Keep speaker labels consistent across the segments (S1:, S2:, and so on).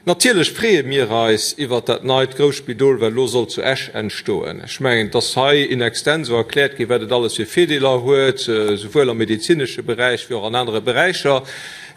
S1: Natierlech freeë mir eis iwwert dat neit grousst Spidol, wat elo soll zu Esch entstoen. Ech mengen, et ass hei in extenso erkläert ginn, wat et alles fir Virdeeler huet, souwuel am medezinesche Beräich wéi och an anere Beräicher.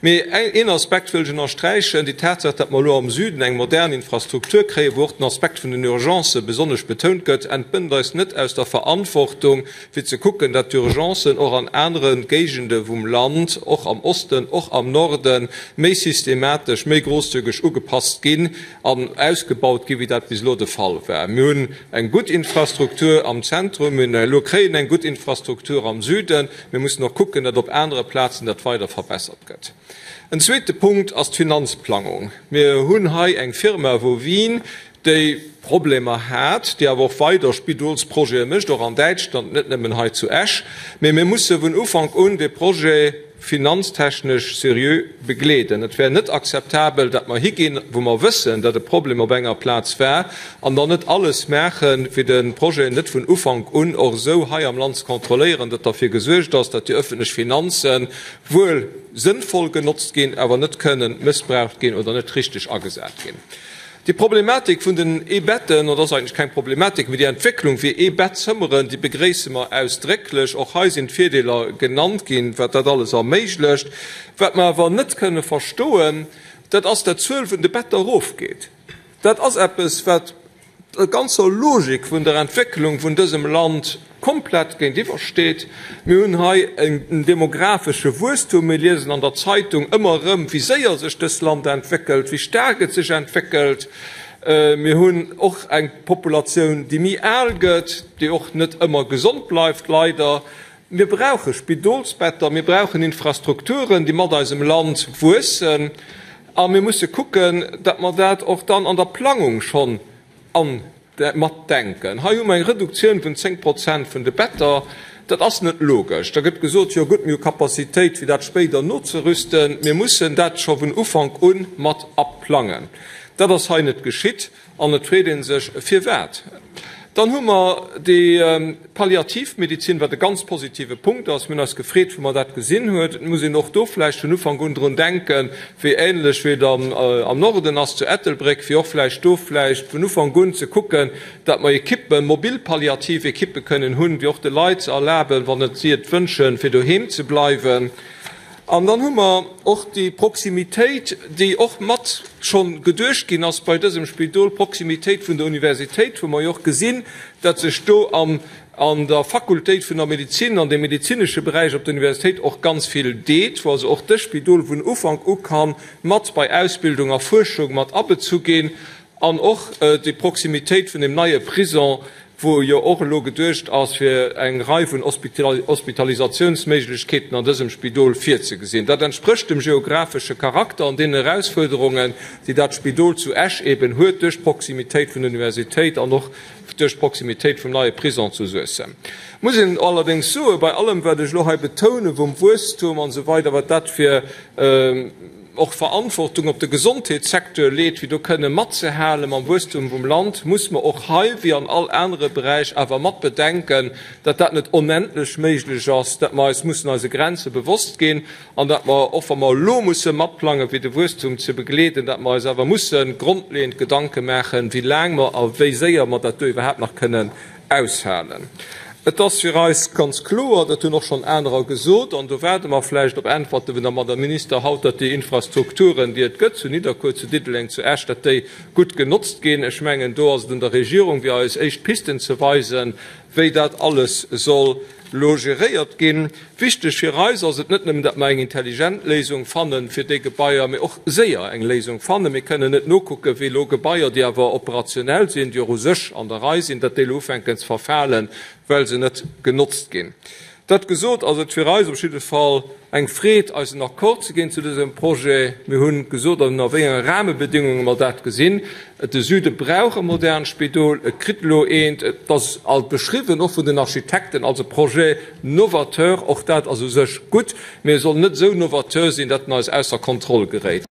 S1: Mee een Aspekt wëll ech ënnersträichen, déi Tatsaach, datt mer elo am Süden eng modern Infrastruktur kréien, wou och den Aspekt vun den Urgencë besonnesch betount gëtt, entbënnt eis net aus der Verantwortung, fir ze kucken, datt d'Urgencen och an anere Géigende vum Land, och am Osten, och am Norden, méi systematesch, méi grosszügeg ugepasst ginn an ausgebaut ginn, wéi dat bis elo de Fall war. Mir hunn eng gutt Infrastruktur am Zentrum, mir hunn elo kréien eng gutt Infrastruktur am Süden. Mir mussen och kucken, datt op anere Plazen dat weider verbessert gëtt. En zweete Punkt ass d'Finanzplangung. Mir hunn hei eng Firma Wowin, déi Problemer hat, déi awer och weider Spidolsprojete mécht, och an Däitschland, net nëmmen hei zu Esch. Mee mir musse vun Ufank un dee Projet finanztechnesch seriö begleeden. Et wär net akzeptabel, datt mer higinn, wou mer wëssen, datt e Problem op enger Plaz war, an dann net alles maachen, fir de Projet net vun Ufank un och esou hei am Land ze kontrolléieren, datt derfir gesuergt ass, datt déi öffentlech Finanze wuel sënnvoll genotzt ginn, awer net kënnen mëssbraucht ginn oder net richteg agesat ginn. Déi Problematik vun den E-Betten, oder ass eigentlech keng Problematik, mee déi Entwécklung fir E-Bettzëmmeren, déi begréisse mer ausdrécklech. Och hei sinn d'Virdeeler genannt ginn, wat dat alles erméiglecht. Wat mer awer net kënne verstoen, dat ass, dat d'Zuel vun de Better erofgeet. Dat ass eppes, wat der ganzer Logik vun der Entwécklung vun dësem Land komplett géintiwwer steet. Mir hunn hei en demografesche Wuesstum. Mir liesen an der Zeitung ëmmer erëm, wéi séier sech dës Land entwéckelt, wéi staark et sech entwéckelt. Mir hunn och eng Populatioun, déi méi al gëtt, déi och net ëmmer gesond bleift, leider. Mir brauche Spidolsbetter, mir brauchen Infrastrukturen, déi mat eisem Land wuessen. A mir musse kucken, datt mer dat och dann an der Plangung schonn an matdenken. Hei hu mer eng Reduktioun vun 10 Prozent vun de Better. Dat ass net logesch. Da gëtt gesot, jo gutt, mir hu Capacitéit, fir dat spéider nozerüsten. Mir mussen dat scho vun Ufank u mat aplangen. Dat ass hei net geschitt an et freet ee sech, firwat. Dann hu mer déi Palliativmedizin, wat e ganz positive Punkt ass. Mir hunn eis gefreet, wou mer dat gesinn huet. Et muss een och do vläicht vun Ufank un drun denken, wéi ähnlech wéi et am Norden ass, zu Ettelbréck, fir och vläicht do vläicht vun Ufank un ze kucken, datt mer Ekippen, mobil palliativ Ekippe kënnen hunn, fir och de Leit ze erlaben, wann et si et wënschen, fir doheem ze bleiwen. An dann hu mer och déi Proximitéit, déi och mat schonn geduecht ginn ass bei dësem Spidol, d'Proximitéit vun der Universitéit, wou mer jo och gesinn, datt sech do am an der Fakultéit vun der Medezin, an dem medezinesche Beräich op der Universitéit och ganz vill deet, wou also och dës Spidol vun Ufank u ka mat bei Ausbildung a Fuerschung mat abezu ginn. An och déi Proximitéit vun deem neie Prison, wou jo och elo geduecht ass, fir eng Rei vun Hospitalisationsméiglechkeeten an dësem Spidol virzegesinn. Dat entsprécht dem geografesche Charakter an deenen Erausfuerderungen, déi dat Spidol zu Esch eben huet duerch d'Proximitéit vun der Universitéit an och duerch d'Proximitéit vum neie Prison zu Suessem. Muss een allerdéngs soen, bei allem, wat ech elo hei betoune vum Wuesstum an esou weider, wat dat fir och Verantwortung op de Gesondheetssecteur leet, fir do kënne matzehale mam Wuesstum vum Land, muss mer och hei, wéi an all anere Beräich, awer mat bedenken, datt dat net onendlech méiglech ass, datt mer eis mussen eise Grenze bewosst ginn an datt mer, och wa mer elo musse matplangen, fir de Wuesstum ze begleeden, datt mer eis awer musse grondleeënd Gedanke maachen, wéi laang mer a wéi séier mer dat do iwwerhaapt nach kënnen aushalen. Et ass fir eis ganz kloer, dat hunn och schonn anerer gesot, an do waarde mer vläicht op Äntwerte vun der Madame Minister haut, datt déi Infrastrukturen, déi et gëtt zu Nidderkuer, zu Diddeleng, zu Esch, datt déi gutt genotzt ginn. Ech mengen, do ass et un der Regierung, fir eis éischt Pisten ze weisen, wéi dat alles soll elo geréiert ginn. Wichteg fir eis ass et net nëmmen, datt mer eng intelligent Léisung fanne fir déi Gebaier, mee och séier eng Léisung fannen. Mir kënnen net nokucken, wéi elo Gebaier, déi awer operationell sinn, déi och u sech an der Rei sinn, datt déi elo ufänken ze verfalen, well se net genotzt ginn. Dat gesot, ass et fir eis op jidde Fall eng Freed, eisen Accord ze ginn zu dësem Projet. Mir hu gesot, ënner wéi enge Rahmebedingunge mer dat gesinn. De Süde brauch e modernt Spidol, et kritt elo eent. Et ass alt beschriwwen, och vun den Architekten, als e Projet novateur. Och dat ass u sech gutt, mee e soll net esou novateur sinn, datt en eis ausser Kontroll geréit.